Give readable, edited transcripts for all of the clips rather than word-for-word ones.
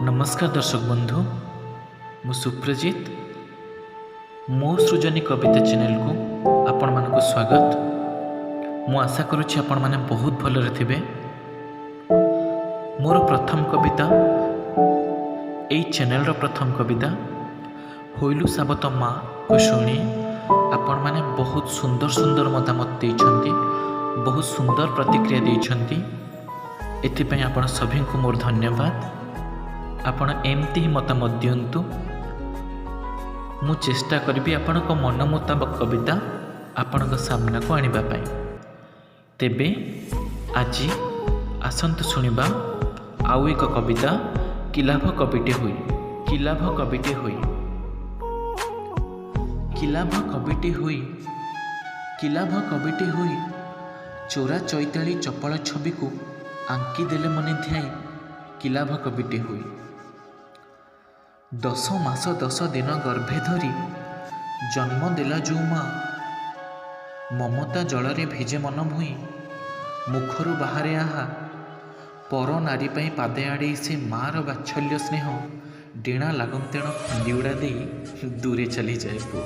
ନମସ୍କାର ଦର୍ଶକ ବନ୍ଧୁ, ମୁଁ ସୁପ୍ରଜିତ। ମୋ ସୃଜନୀ କବିତା ଚ୍ୟାନେଲକୁ ଆପଣମାନଙ୍କୁ ସ୍ୱାଗତ। ମୁଁ ଆଶା କରୁଛି ଆପଣମାନେ ବହୁତ ଭଲରେ ଥିବେ। ମୋର ପ୍ରଥମ କବିତା, ଏଇ ଚ୍ୟାନେଲର ପ୍ରଥମ କବିତା "ହୋଇଲୁ ସାବତ ମାକୁ" ଶୁଣି ଆପଣମାନେ ବହୁତ ସୁନ୍ଦର ସୁନ୍ଦର ମତାମତ ଦେଇଛନ୍ତି, ବହୁତ ସୁନ୍ଦର ପ୍ରତିକ୍ରିୟା ଦେଇଛନ୍ତି। ଏଥିପାଇଁ ଆପଣ ସଭିଙ୍କୁ ମୋର ଧନ୍ୟବାଦ। ଆପଣ ଏମିତି ହିଁ ମତାମତ ଦିଅନ୍ତୁ। ମୁଁ ଚେଷ୍ଟା କରିବି ଆପଣଙ୍କ ମନ ମୁତାବକ କବିତା ଆପଣଙ୍କ ସାମ୍ନାକୁ ଆଣିବା ପାଇଁ। ତେବେ ଆଜି ଆସନ୍ତୁ ଶୁଣିବା ଆଉ ଏକ କବିତା, "କି ଲାଭ କବିଟେ ହୋଇ"। କି ଲାଭ କବିଟେ ହୋଇ, କି ଲାଭ କବିଟେ ହୋଇ, କି ଲାଭ କବିଟେ ହୋଇ, ଚୋରା ଚୈତାଳି ଚପଳ ଛବିକୁ ଆଙ୍କି ଦେଲେ ମନେ ଧ୍ୟାଇ, କି ଲାଭ କବିଟେ ହୋଇ? 10 ମାସ 10 ଦିନ ଗର୍ଭେ ଧରି ଜନ୍ମ ଦେଲା ଯୋଉ ମା, ମମତା ଜଳରେ ଭିଜେ ମନ ଭୂଇଁ, ମୁଖରୁ ବାହାରେ ଆହା। ପର ନାରୀ ପାଇଁ ପାଦେ ଆଡ଼େଇ ସେ ମାର ବାତ୍ସଲ୍ୟ ସ୍ନେହ ଡେଣା ଲାଗନ୍ତେଣ ଫନ୍ଦିଉଡ଼ା ଦେଇ ଦୂରେ ଚାଲିଯାଏ ପୁଅ।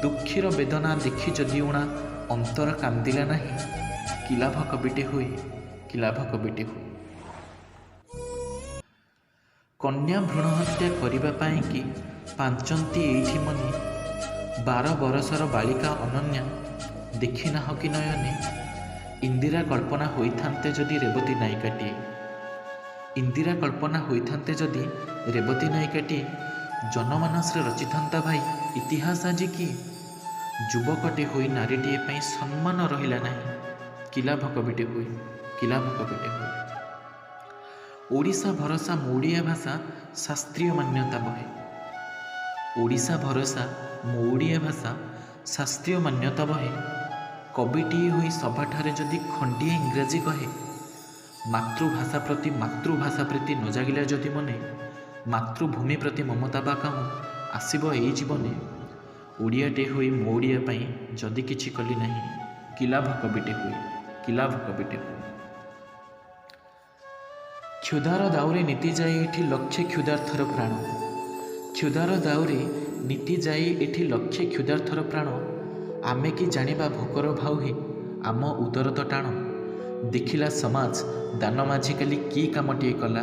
ଦୁଃଖୀର ବେଦନା ଦେଖି ଯଦି ଉଣା ଅନ୍ତର କାନ୍ଦିଲା ନାହିଁ, କି ଲାଭ କବିଟେ ହୋଇ? କି ଲାଭ କବିଟେ ହୋଇ? କନ୍ୟା ଭ୍ରୂଣ ହତ୍ୟା କରିବା ପାଇଁ କି ପାଞ୍ଚନ୍ତି ଏଇଠି ମନେ? 12 ବରଷର ବାଳିକା ଅନନ୍ୟା ଦେଖିନାହ କି ନୟନେ? ଇନ୍ଦିରା କଳ୍ପନା ହୋଇଥାନ୍ତେ ଯଦି ରେବତୀ ନାୟିକାଟିଏ, ଇନ୍ଦିରା କଳ୍ପନା ହୋଇଥାନ୍ତେ ଯଦି ରେବତୀ ନାୟିକାଟିଏ, ଜନମାନସରେ ରଚିଥାନ୍ତା ଭାଇ ଇତିହାସ ଆଜି କିଏ? ଯୁବକଟେ ହୋଇ ନାରୀଟିଏ ପାଇଁ ସମ୍ମାନ ରହିଲା ନାହିଁ, କି ଲାଭ କବିଟେ ହୋଇ? କି ଲାଭ କବିଟେ ହୋଇ? ଓଡ଼ିଶା ଭରସା ମୋ ଓଡ଼ିଆ ଭାଷା ଶାସ୍ତ୍ରୀୟ ମାନ୍ୟତା ବହେ। ଓଡ଼ିଶା ଭରସା ମୋ ଓଡ଼ିଆ ଭାଷା ଶାସ୍ତ୍ରୀୟ ମାନ୍ୟତା ବହେ, କବିଟିଏ ହୋଇ ସଭାଠାରେ ଯଦି ଖଣ୍ଡିଏ ଇଂରାଜୀ କହେ। ମାତୃଭାଷା ପ୍ରତି ମାତୃଭାଷା ପ୍ରୀତି ନ ଜାଗିଲା ଯଦି ମନେ, ମାତୃଭୂମି ପ୍ରତି ମମତା ବା କାହୁଁ ଆସିବ ଏଇ ଜୀବନେ? ଓଡ଼ିଆଟେ ହୋଇ ମୋ ଓଡ଼ିଆ ପାଇଁ ଯଦି କିଛି କଲି ନାହିଁ, କି ଲାଭ କବିଟେ ହୋଇ? କି ଲାଭ କବିଟେ ହୋଇ? କ୍ଷୁଧାର ଦାଉରେ ନିତି ଯାଏ ଏଠି ଲକ୍ଷେ କ୍ଷୁଧାର୍ଥର ପ୍ରାଣ। କ୍ଷୁଧାର ଦାଉରେ ନିତି ଯାଏ ଏଠି ଲକ୍ଷେ କ୍ଷୁଧାର୍ଥର ପ୍ରାଣ। ଆମେ କି ଜାଣିବା ଭୋକର ଭାଉ ହେ, ଆମ ଉଦର ତ ଟାଣ। ଦେଖିଲା ସମାଜ, ଦାନ ମାଝି କାଲି କି କାମଟିଏ କଲା?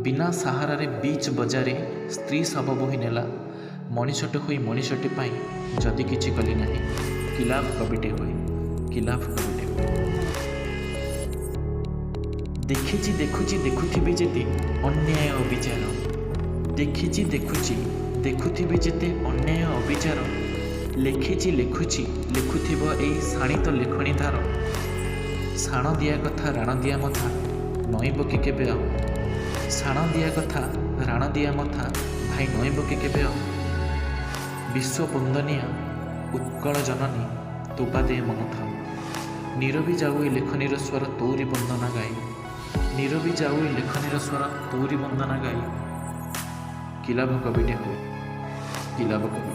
ବିନା ସାହାରାରେ ବିଚ୍ ବଜାରେ ସ୍ତ୍ରୀ ଶବ ବୋହି ନେଲା। ମଣିଷଟେ ହୋଇ ମଣିଷଟେ ପାଇଁ ଯଦି କିଛି କଲି ନାହିଁ, କି ଲାଭ କବିଟେ ହୋଇ? କି ଲାଭ କବିଟେ ହୋଇ? ଦେଖିଛି, ଦେଖୁଛି, ଦେଖୁଥିବି ଯେତେ ଅନ୍ୟାୟ ଅବିଚାର। ଦେଖିଛି, ଦେଖୁଛି, ଦେଖୁଥିବି ଯେତେ ଅନ୍ୟାୟ ଅବିଚାର। ଲେଖିଛି, ଲେଖୁଛି, ଲେଖୁଥିବ ଏଇ ଶାଣିତ ଲେଖଣୀ ଧାର। ଶାଣ ଦିଆ କଥା, ରାଣ ଦିଆ ମଥା ନଇଁବ କି କେବେ ଆଉ? ଶାଣ ଦିଆ କଥା, ରାଣ ଦିଆ ମଥା ଭାଇ ନଇଁବ କି କେବେ ଆଉ? ବିଶ୍ୱ ବନ୍ଦନୀୟା ଉତ୍କଳ ଜନନୀ, ତୋ ପାଦେ ମନ ଥାଉ। ନିରବି ଯାଉ ଏ ଲେଖନୀର ସ୍ୱର ତୋରି ବନ୍ଦନା ଗାଇ। ନିରବି ଯାଉ ଏ ଲେଖନୀର ସ୍ୱର ତୋରି ବନ୍ଦନା ଗାଇ। କି ଲାଭ କବିଟେ ହୋଇ? କି ଲାଭ କବିଟେ